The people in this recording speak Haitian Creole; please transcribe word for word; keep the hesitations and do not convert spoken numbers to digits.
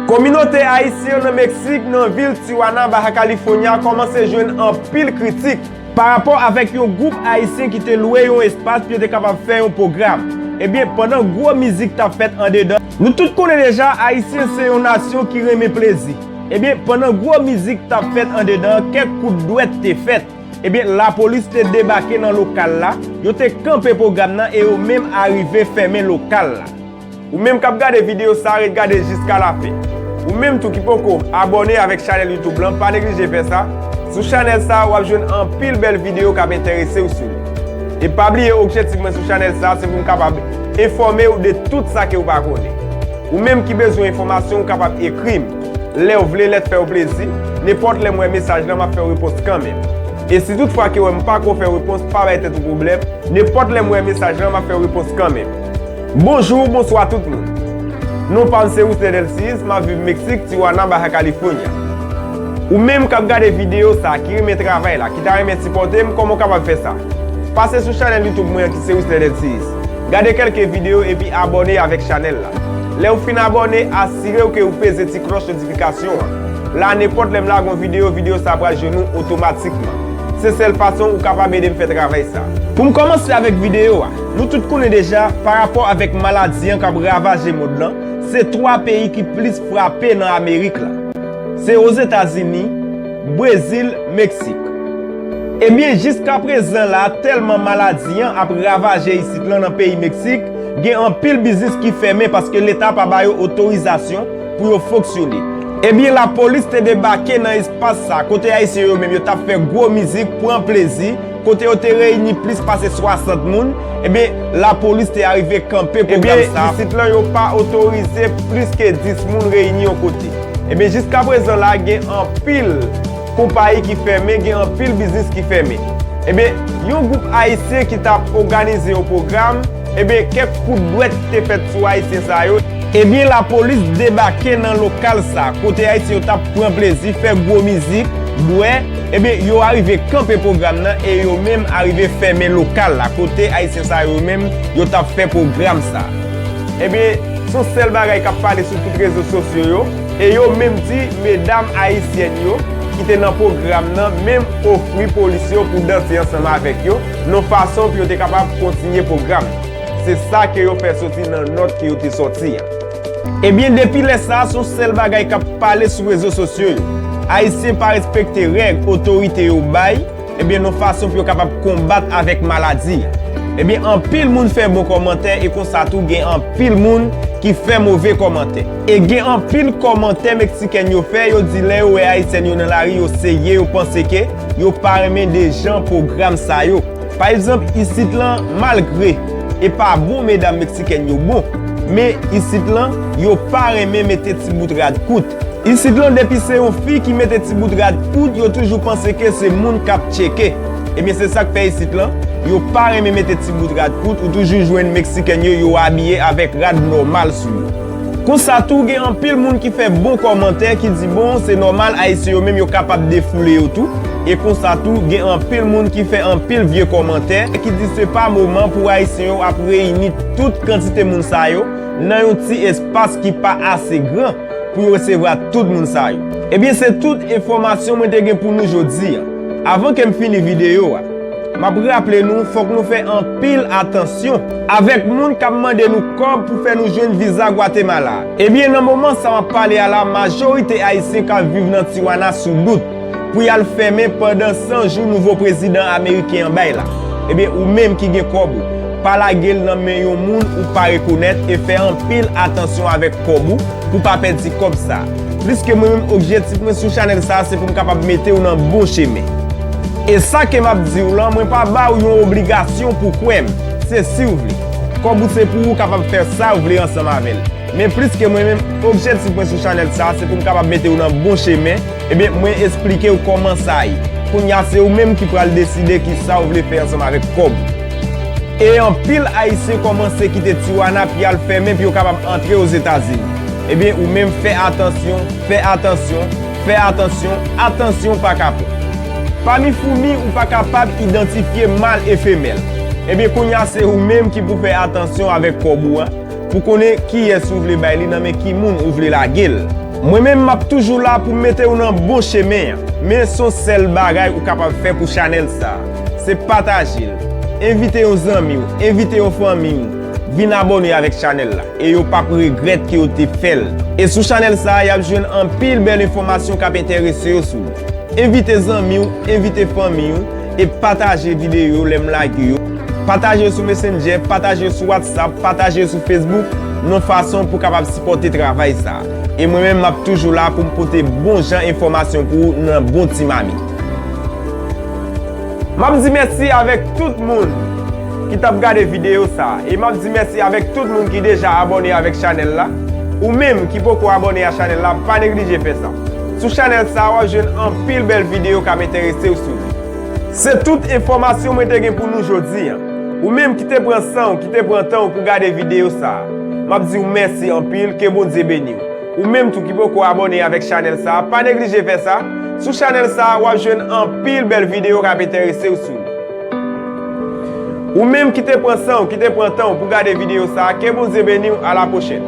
Kominote ayisyen nan Meksik, nan vil Tijuana, Baja California, kòmanse jwenn anpil kritik parapò avèk yon gwoup ayisyen ki te lwe yon espas pou yo te kapab fè yon pwogram. Ebyen, pandan gwo mizik t ap fèt andedan, nou tout konnen deja, Ayisyen se yon nasyon ki renmen plezi. Ebyen, pandan gwo mizik t ap fèt andedan, kèk kout dwèt te fèt. Ebyen, lapolis te debake nan lokal la, yo te kanpe pwogram nan e yo menm arive fèmen lokal la. Ou menm k ap gade videyo sa, ret gade jiska lafen. Ou menm tou ki poko abòne avèk chanèl YouTube lan, pa neglije fè sa. Sou chanèl sa, w ap jwenn anpil bèl videyo k ap enterese w sou li. E pa bliye, objektif mwen sou chanèl sa, se pou m kapab enfòme w de tout sa ke w pa konnen. Ou menm ki bezwen enfòmasyon, ou kapab ekri m. Lè w vle, lè t fè w plezi, nenpòt lè m wè mesaj lan, m ap fè w repons kanmenm. E si toutfwa ke w wè m pa ko fè w repons, pa bay tèt ou pwoblèm, nenpòt lè m wè mesaj lan, m ap fè w repons kanmenm. Bonjou, bonswa tout moun. Non pa m se Wisner Delcius, m ap viv Meksik, Tijuana, Baja California. Ou menm k ap gade videyo sa, ki renmen travay la, ki ta renmen sipòte m, kòman w kapab fè sa? Pase sou chanèl YouTube mwen an ki se Wisner Delcius. Gade kèlke videyo epi abòne avèk chanèl la. Lè w fin abòne, asire w ke w peze ti klòch notifikasyon an. La, nenpòt lè m lage yon videyo, videyo sa pral jwenn ou otomatikman. Se sèl fason ou kapab ede m fè travay sa. Pou m kòmanse avèk videyo a, nou tout konnen deja, parapò avèk maladi an k ap ravaje mond lan, se twa peyi ki plis frape nan Amerik la. Se Ozetazini, Brezil, Meksik. Ebyen, jiskaprezan la, tèlman maladi an ap ravaje isit lan nan peyi Meksik, gen anpil biznis ki fèmen paske leta pa ba yo otorizasyon pou yo fonksyone. Ebyen, lapolis te debake nan espas sa, kote Ayisyen yo menm yo t ap fè gwo mizik, pran plezi, kote yo te reyini plis pase swasant moun. Ebyen, lapolis te arive kanpe pwogram sa. Ebyen, isit lan, yo pa otorize plis ke dis moun reyini yon kote. Ebyen, jiskaprezan la, gen anpil konpayi ki fèmen, gen anpil biznis ki fèmen. Ebyen, yon gwoup Ayisyen ki t ap òganize yon pwogram, ebyen, kèk kout dwèt te fèt sou Ayisyen sa yo. Ebyen, lapolis debake nan lokal sa, kote Ayisyen yo t ap pran plezi, fè gwo mizik, bwè. Ebyen, yo arive kanpe pwogram nan e yo menm arive fèmen lokal la, kote Ayisyen sa yo menm, yo t ap fè pwogram sa. Ebyen, se yon sèl bagay k ap pale sou tout rezo sosyo yo, e yo menm di medam ayisyèn yo ki te nan pwogram nan menm ofri polis yo pou danse ansanm avèk yo, nan fason pou yo te kapab kontinye pwogram nan. Se sa ke yo fè soti nan nòt ke yo te sòti an. Ebyen, depi lè sa a, se yon sèl bagay k ap pale sou rezo sosyo yo. Ayisyen pa respekte règ otorite yo bay, ebyen, nan fason pou yo kapab konbat avèk maladi a. Ebyen, anpil moun fè bon kòmantè e konsa tou gen anpil moun ki fè move kòmantè. E gen anpil kòmantè Meksikèn yo fè, yo di lè yo wè Ayisyèn yo nan lari, yo serye, yo panse ke yo pa renmen de jan pwogram sa yo. Pa egzanp, isit lan, malgre e pa bon medam Meksikèn yo bon, men isit lan, yo pa renmen mete ti bout rad kout. Isit lan, depi se yon fi ki mete ti bout rad kout, yo toujou panse ke se moun k ap tcheke. Ebyen, se sa k fè isit lan, yo pa renmen mete ti bout rad kout, ou toujou jwenn Meksikèn yo, yo abiye avèk rad nòmal sou yo. Konsa tou, gen anpil moun ki fè bon kòmantè, ki di, bon, se nòmal, Ayisyen yo menm, yo kapab defoule yo tou. E konsa tou, gen anpil moun ki fè anpil vye kòmantè, ki di se pa moman pou Ayisyen yo ap reyini tout kantite moun sa yo nan yon ti espas ki pa ase gran pou yo resevwa tout moun sa yo. Ebyen, se tout enfòmasyon mwen te gen pou nou jodi a. Avan ke m fini videyo a, m ap raple nou, fòk nou fè anpil atansyon avèk moun k ap mande nou kòb pou fè nou jwenn viza Gwatemala. Ebyen, nan moman sa m ap pale a la, majorite Ayisyen k ap viv nan Tijuana sou dout pou y al fèmen pandan san jou nouvo prezidan ameriken an bay la. Ebyen, ou menm ki gen kòb ou, pa lage l nan men yon moun ou pa rekonèt e fè anpil atansyon avèk kòb ou pou pa pèdi kòb sa. Pliske mwen menm, objektif mwen sou chanèl sa, se pou m kapab mete w nan bon chemen. E sa ke m ap di w lan, mwen pa ba w yon obligasyon pou kwè m. Se si w vle. Kòb ou se pou ou kapab fè sa w vle ansanm avè l. Men pliske mwen menm, objektif mwen sou chanèl sa, se pou m kapab mete w nan bon chemen. Ebyen, mwen esplike w kòman sa ye. Kounye a, se ou menm ki pral deside kisa w vle fè ansanm avèk kòb ou. E anpil Ayisyen kòmanse kite Tijuana pou y al fèmen pou yo kapab antre Ozetazini. Ebyen, ou menm fè atansyon, fè atansyon, fè atansyon, atansyon pa kapon. Pami foumi, ou pa kapab idantifye mal e femèl. Ebyen, kounye a, se ou menm ki pou fè atansyon avèk kòb ou an, pou konnen kiyès ou vle bay li, nan men ki moun ou vle lage l. Mwen menm m ap toujou la pou m mete w nan bon chemen an. Men se yon sèl bagay ou kapab fè pou chanèl sa a. Se pataje l. Envite yon zanmi w, envite yon fanmi w. Vin abòne avèk chanèl la. E yo p ap regrèt ke yo te fè l. E sou chanèl sa a, y ap jwenn anpil bèl enfòmasyon k ap enterese yo sou li. Envite zanmi w, envite fanmi w, e pataje videyo lè m lage yo. Pataje yo sou Messenger, pataje yo sou WhatsApp, pataje yo sou Facebook, yon fason pou kapab sipòte travay sa a. E mwen menm, m ap toujou la pou m pote bon jan enfòmasyon pou ou nan bon ti mamit. M ap di mèsi avèk tout moun ki t ap gade videyo sa a. E m ap di mèsi avèk tout moun ki deja abòne avèk chanèl la. Ou menm ki poko abòne a chanèl la, pa neglije fè sa. Sou chanèl sa a, w ap jwenn anpil bèl videyo k ap enterese w sou li. Se tout enfòmasyon mwen te gen pou nou jodi a. Ou menm ki te pran san w, ki te pran tan w pou gade videyo sa a, m ap di w mèsi anpil, ke Bondye beni w. Ou menm tou ki poko abòne avèk chanèl sa a, pa neglije fè sa. Sou chanèl sa a, w ap jwenn anpil bèl videyo k ap enterese w sou li. Ou menm ki te pran san w, ki te pran tan w pou gade videyo sa a, ke Bondye beni w, a la pwochèn.